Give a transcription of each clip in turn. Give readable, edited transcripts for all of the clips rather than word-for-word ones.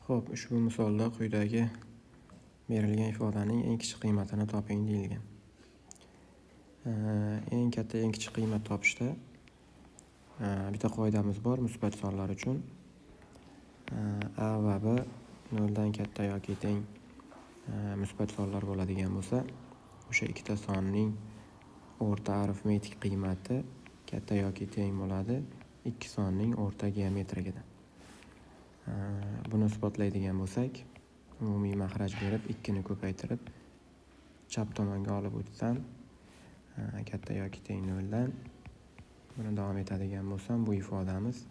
Xo'p, ushbu misolda quyidagi berilgan ifodaning eng kichik qiymatini toping deyilgan. Eng katta, eng kichik qiymat topishda bitta qoidamiz bor musbat sonlar uchun. A va b noldan katta yoki teng musbat sonlar bo'ladigan bo'lsa, o'sha ikkita sonning o'rta arifmetik qiymati katta yoki teng bo'ladi ikki sonning o'rta geometrigidan. Buni isbotlaydigan bo'lsak, umumiy mahraj berib 2 ni ko'paytirib chap tomonga olib o'tsam, katta yoki teng noldan buni davom etadigan bo'lsam, bu ifodamiz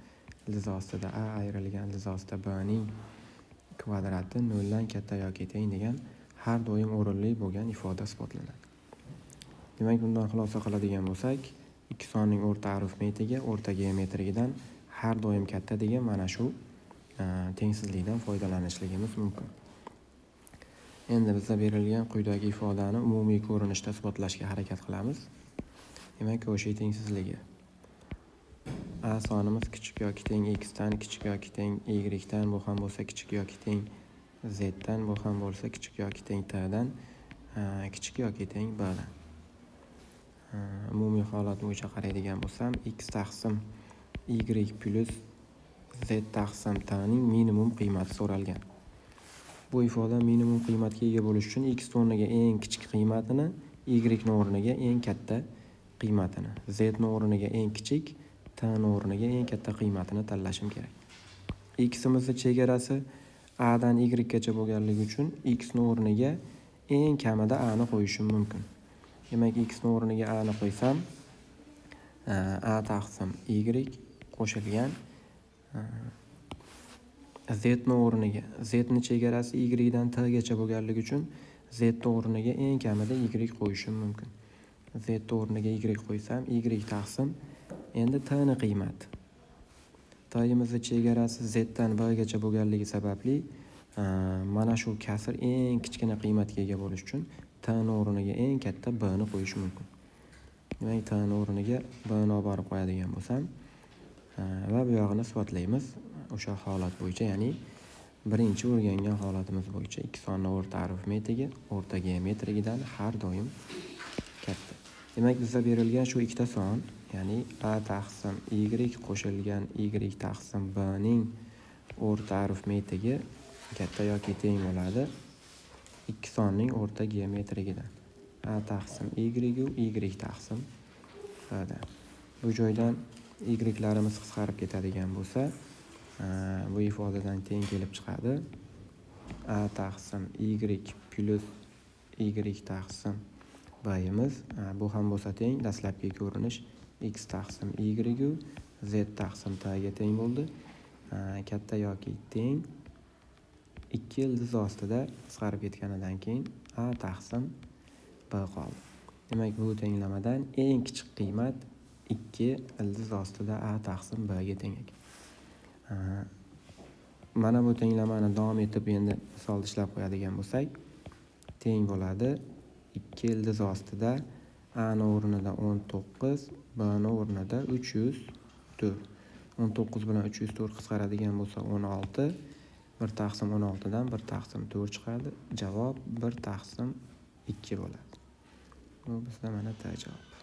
ildiz ostida a ayrilgan ildiz ostida b ning kvadrati noldan katta yoki teng degan har doim o'rinli bo'lgan ifoda isbotlanadi. Demak, bundan xulosa qiladigan bo'lsak, ikki sonning o'rta arifmetigi o'rta geometrigidan har doim katta degan mana shu tengsizlikdan foydalanishligimiz mumkin. Endi bizga berilgan quyidagi ifodani umumiy ko'rinishda isbotlashga harakat qilamiz. Demak, Koshi tengsizligi. A sonimiz kichik yoki teng x dan, kichik yoki teng y dan, bu ham bo'lsa kichik yoki teng z dan, bu ham bo'lsa kichik yoki teng t dan, kichik yoki teng b dan. Umumiy holat bo'yicha qaraydigan bo'lsam, x taqsim y plyus z taqsim t ning minimum qiymati so'ralgan. Bu ifoda minimum qiymatga ega bo'lish uchun x o'rniga eng kichik qiymatini, y ni o'rniga eng katta qiymatini, z ni o'rniga eng kichik, t ni o'rniga eng katta qiymatini tanlashim kerak. Ximizni chegarasi a dan y gacha bo'lganligi uchun x ni o'rniga eng kamida a ni qo'yishim mumkin. Demak, x ni o'rniga a ni qo'ysam, a taqsim y qo'shilgan z ni o'rniga, z ni chegarasi y dan t gacha bo'lganligi uchun z ni o'rniga eng kamida y qo'yishim mumkin. Z ni o'rniga y qo'ysam, y taqsim endi t ni qiymati. T'imizni chegarasi z dan b gacha bo'lganligi sababli mana shu kasr eng kichkina qiymatga ega bo'lish uchun t ni o'rniga eng katta b ni qo'yish mumkin. Demak, t ni o'rniga b ni olib borib qo'yadigan bo'lsam va bu yog'ini isbotlaymiz o'sha holat bo'yicha, ya'ni birinchi o'rgangan holatimiz bo'yicha ikki sonni o'rta arifmetigi o'rta geometrigidan har doim katta. Demak, bizga berilgan shu ikkita son, ya'ni a taqsim y qo'shilgan y taqsim b ning o'rta arifmetigi katta yoki teng bo'ladi ikki sonning o'rta geometrigidan. A taqsim y y taqsim b dan. Bu joydan y'larimiz qisqarib ketadigan bo'lsa, bu ifodadan teng kelib chiqadi. A taqsim y plyus y taqsim b'imiz, bu ham bo'lsa teng dastlabki ko'rinish x taqsim y z taqsim t ga teng bo'ldi. Katta yoki teng 2 ildiz ostida qisqarib ketganidan keyin a taqsim b qoldi. Demak, bu tenglamadan eng kichik qiymat 2 ildiz ostida a taqsim b ga teng ekan. Mana bu tenglamani davom etib endi misolda ishlab qo'yadigan bo'lsak, teng bo'ladi 2 ildiz ostida a ni o'rnida 19, b ni o'rnida 304. 19 bilan 304 qisqaradigan bo'lsa 16, 1 taqsim 16 dan 1 taqsim 4 chiqadi. Javob 1 taqsim 2 bo'ladi. Bu bizda mana T javob.